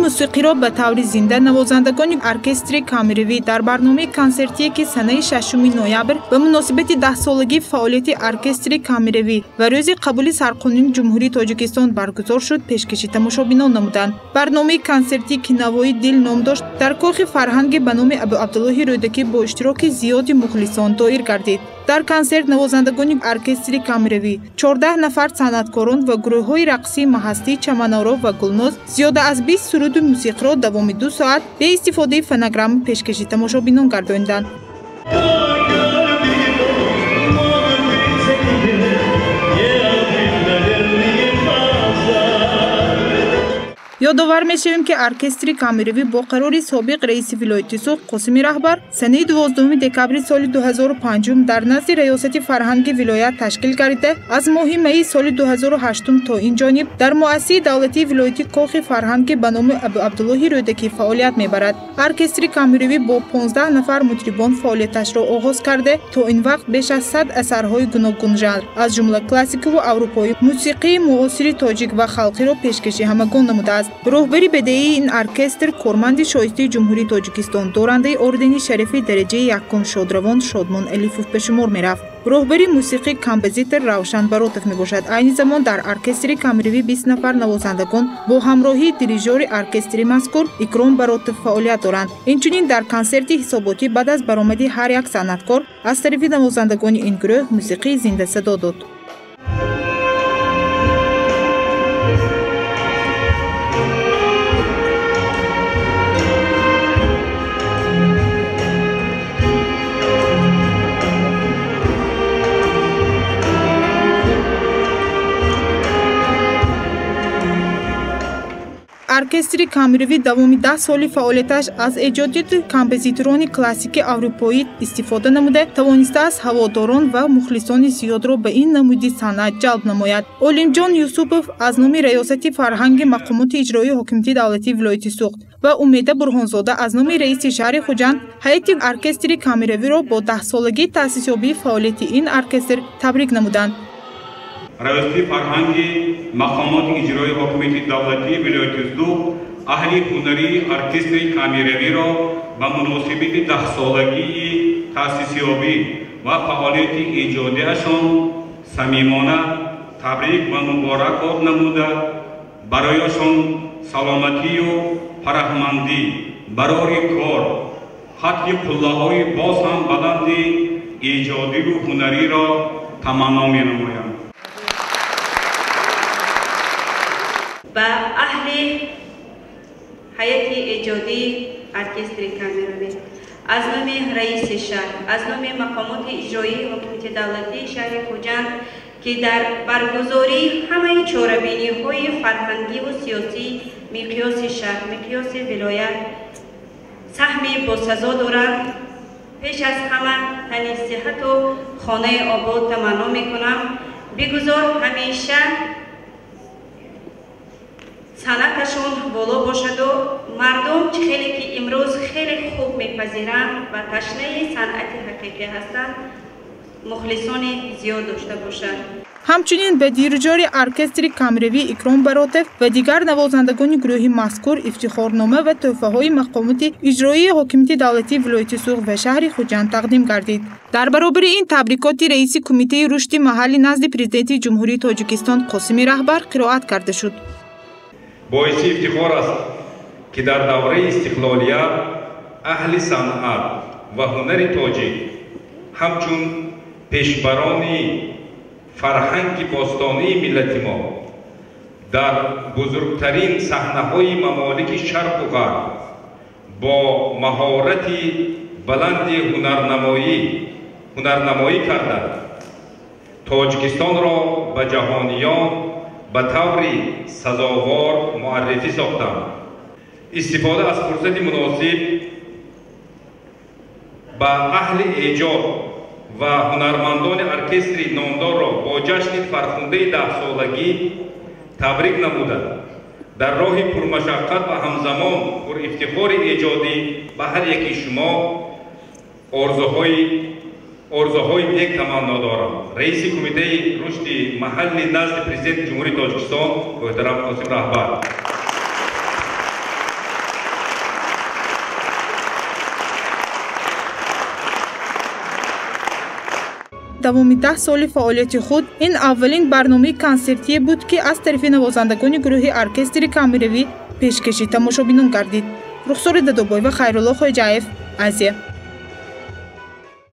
Мусиқиро ба таври зинда навозандагони оркестри камеравӣ дар барномаи консертие, ки санаи 6 ноябр ба муносибати 10-солагии фаъолияти оркестри камеравӣ ва рӯзи қабули сарқонуни Ҷумҳурии Тоҷикистон баргузор шуд, пешкаши тамошобинон намуданд. Барномаи консертӣ, ки «Навои дил» ном дошт, дар кохи фарҳанги ба номи Абуабдуллоҳи Рӯдакӣ бо иштироки зиёди мухлисон доир гардид. Дар консерт навозандагони оркестри камеравӣ, 14 нафар санъаткорон ва гурӯҳҳои рақсии Маҳастӣ, Чаманоро ва Гулноз зиёда аз 20 суруду мусиқиро давоми 2 соат бе истифодаи фонограмма пешкаши тамошобинон гардониданд. Ёдовар мешавем, ки оркестри камеравӣ бо қарори собиқ раиси вилояти Суғд Қосими Раҳбар санаи 12 декабри соли 2005 дар назди Раёсати фарҳанги вилоят ташкил гардида, аз моҳи майи соли 2008 то ин ҷониб дар муассисаи давлатии вилояти кохи фарҳанги ба номи Абуабдуллоҳи Рӯдакӣ фаъолият мебарад. Оркестри камеравӣ бо 15 нафар мутрибон фаъолияташро оғоз карда, то ин вақт беш аз 100 асарҳои гуногунжанр, аз ҷумла классикаву аврупоӣ, мусиқии муосири тоҷик ва халқиро пешкаши ҳамагон намудааст. Роҳбари бедеии ин оркестр корманди шоистаи Ҷумҳурии Тоҷикистон, дорандаи ордени шарафи дараҷаи якум шодравон Шодмон Алифов ба шумор мерафт. Роҳбари мусиқӣ композитор Равшан Баротов мебошад. Айни замон дар оркестри камеравӣ 20 нафар навозандагон бо ҳамроҳии дирижёри оркестри мазкур Икром Баротов фаъолият доранд. Инчунин дар консерти ҳисоботӣ баъд аз баромади ҳар як санъаткор аз тарафи навозандагони ин гурӯҳ мусиқии зинда садо дод. Оркестри камеравӣ давоми 10 соли фаъолияташ аз эҷодиёти композиторони классикии аврупоӣ истифода намуда, тавонистааст ҳаводорон ва мухлисони зиёдро ба ин намуди санъат ҷалб намояд. Олимҷон Юсупов аз номи Раёсати фарҳанги мақомоти иҷроии ҳокимияти давлатии вилояти Суғд ва Умеда Бурҳонзода аз номи раиси шаҳри Хуҷанд ҳайати оркестри камеравиро бо 10-солагии таъсисёбии фаъолияти ин оркестр табрик намуданд. Раёсати фарҳанги мақомоти иҷроии ҳокимияти давлатии вилояти Суғд аҳли ҳунарии оркестри камеравиро ба муносибати 10-солагии таъсисёбӣ ва фаъолияти эҷодиашон самимона табрик ва муборакбод намуда, барояшон саломатию фараҳмандӣ, барори кор, хатти қуллаҳои боз ҳам баланди эҷодиву ҳунариро таманно менамоям. Ба аҳли ҳайати эҷодии оркестри камеравӣ аз номи раиси шаҳр, аз номи мақомоти иҷроии ҳокимияти давлатии шаҳри Хуҷанд, ки дар баргузории ҳамаи чорабиниҳои фарҳангиву сиёсӣ миқёси шаҳр, миқёси вилоят саҳми босазо доранд, пеш аз ҳама тани сиҳату хонаи обод таманно мекунам. Бигузор ҳамеша санъаташон боло бошаду мардум чӣ хеле ки имрӯз хеле хуб мепазиранд ва ташнаи санъати ҳақиқӣ ҳастанд, мухлисони зиёд дошта бошанд. Ҳамчунин ба дирижёри оркестри камеравӣ Икром Баротов ва дигар навозандагони гурӯҳи мазкур ифтихорнома ва тӯҳфаҳои мақомоти иҷроии ҳокимияти давлатии вилояти Суғд ва шаҳри Хуҷанд тақдим гардид. Дар баробари ин табрикоти раиси Кумитаи рушди маҳалли назди Президенти Ҷумҳурии Тоҷикистон Қосими Раҳбар қироат карда шуд. Боиси ифтихор аст, ки дар давраи истиқлолият аҳли санъат ва ҳунари тоҷик ҳамчун пешбарони фарҳанги бостонии миллати мо дар бузургтарин саҳнаҳои мамолики Шарқу Ғарб бо маҳорати баланди ҳунарнамоӣ карда, Тоҷикистонро ба ҷаҳониён ба таври сазовор муаррифӣ сохтанд. Истифода аз фурсати муносиб ба аҳли эҷод ва ҳунармандони оркестри номдорро бо ҷашни фархундаи 10-солагӣ табрик намуда, дар роҳи пурмашаққат ва ҳамзамон пурифтихори эҷодӣ ба ҳар яки шумо орзуҳои нек таманно дорам. Раиси Кумитаи рушди маҳалли назди Президенти Ҷумҳурии Тоҷикистон муҳтарам Қосим Раҳбар. Давоми 10 соли фаъолияти худ ин аввалин барномаи консертие буд, ки аз тарафи навозандагони гурӯҳи оркестри камеравӣ пешкаши тамошобинон гардид. Рухсори Дадобоева, Хайрулло Хоҷаев, Азия.